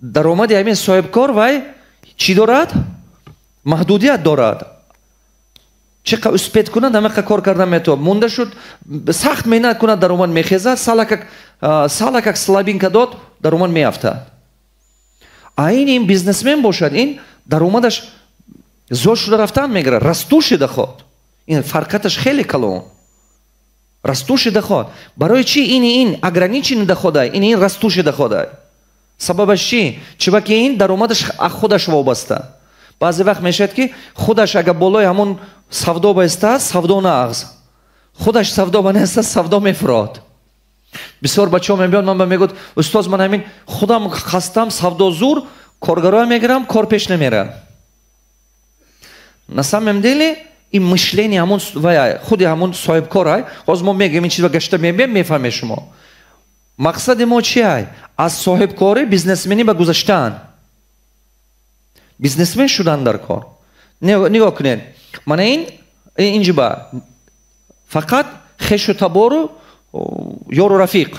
Даромади ҳамин соҳибкор вай чӣ дорад? Маҳдудият дорад. Чӣ қа успеть кунад, ҳамақа кор кардан метавонад. Монда шуд, сахт меҳнат кунад, даромад мехезад, салакак слабинка дод, даромад меафтад. А ин бизнесмен бошад, ин даромадаш зиёд шуда рафтан мегирад, растущий доход. Ин фарқаташ хеле калон. Растущий доход. Барои чӣ ин ограниченный доходай, ин растущий доходай? Сабабаш чӣ? Чунки ин даромадаш аз худаш вобаста. Баъзе вақт мешавад, ки худаш агар болои ҳамон савдо баистад, савдо нағз. Худаш савдо ба неста, савдо мефурод. Бисёр бачаҳо мебиёнд, ман ба мегӯяд: устоз, ман ҳамин худам хастам, савдо зур, коргароя мегирам, кор пеш намерад. На самом деле ин мышление ҳамон вай, худи ҳамон соҳибкорай. Ҳозир мо мегӯем, ин чизро гашта мебием, мефаҳмед шумо. Мақсади мо чи ай? Аз соҳибкорӣ бизнесменӣ ба гузаштан. Бизнесмен шудан дар кор. Нигоҳ кунед. Мана ин инҷиба фақат хешу табору ёру рафиқ.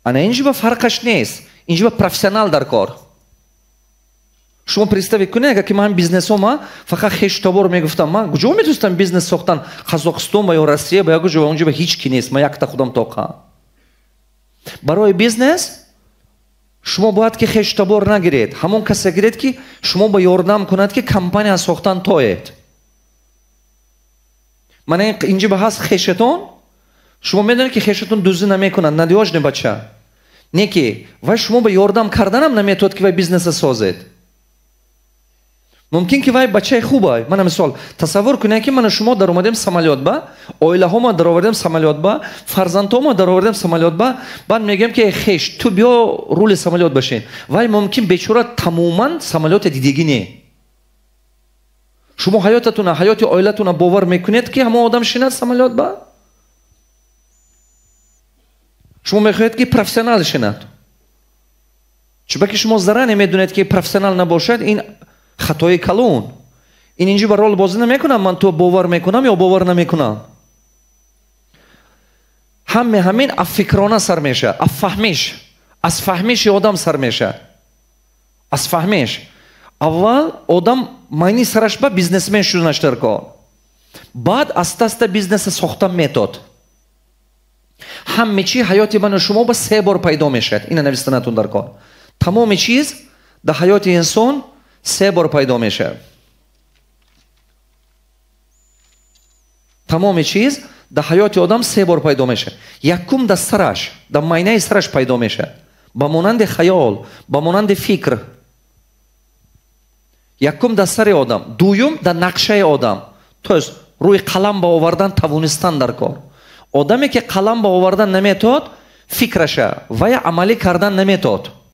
Ана инҷиба фарқаш нест. Инҷиба профессионал дар кор. Шумо представить кунед, агар ки ман бизнесома фақат хешу табор мегуфтам, ман куҷо метавонистам бизнес сохтан? Қазоқистон ба ё Россия ба ё куҷо, онҷо ба ҳеҷ ки нест, ман якта худам тоқа. Барои бизнес шумо бояд ки хешу табор нагиред, ҳамон касе гиред, ки шумо ба ёрдам кунад, ки компания сохтан тоед. Мана инҷи ба ҳаст хешатон, шумо медонед, ки хешатон дуздӣ намекунад, надёжный бача. Не ки вай шумо ба ёрдам карданам наметавонад, ки вай бизнеса созед. Мумкин ки вай бачаи хубай. Мана мисол, тасаввур кунед, ки мана шумо даромадем самолёт ба, оилаҳома даровардем самолёт ба, фарзандҳома даровардем самолёт ба, баъд мегӯем, ки хеш, ту биё рули самолёт башин. Вай мумкин бечора тамоман самолёте дидагӣ не. Шумо ҳаётатуна, ҳаёти оилатуна бовар мекунед, ки ҳамон одам шинад самолёт ба? Шумо мехоҳед, ки профессионал шинад. Чунки шумо заранее медонед, ки профессионал набошад, ин хатои калон. Ин инҷи ба рол бозӣ намекунам, ман ту бовар мекунам ё бовар намекунам. Ҳаме ҳамин аз фикрона сар мешавад, аз фаҳмиш, аз фаҳмиши одам сар мешавад. Аз фаҳмиш. Аввал одам майни сараш ба бизнесмен шуданаш дар кор. Баъд аста-аста бизнеса сохта метод. Ҳаме чи ҳаёти ману шумо ба се бор пайдо мешавад. Ина навистанатун дар кор. Тамоми чиз дар ҳаёти инсон се бор пайдо мешавад. Тамоми чиз дар ҳаёти одам се бор пайдо мешавад. Якум дар сараш, дар майнаи сараш пайдо мешавад. Ба монанди хаёл, ба монанди фикр. Якум дар сари одам, дуюм дар нақшаи одам. То есть рӯи қалам ба овардан тавонистан дар кор. Одаме ки қалам ба овардан наметавонад, фикраша вая амалӣ кардан наметавонад.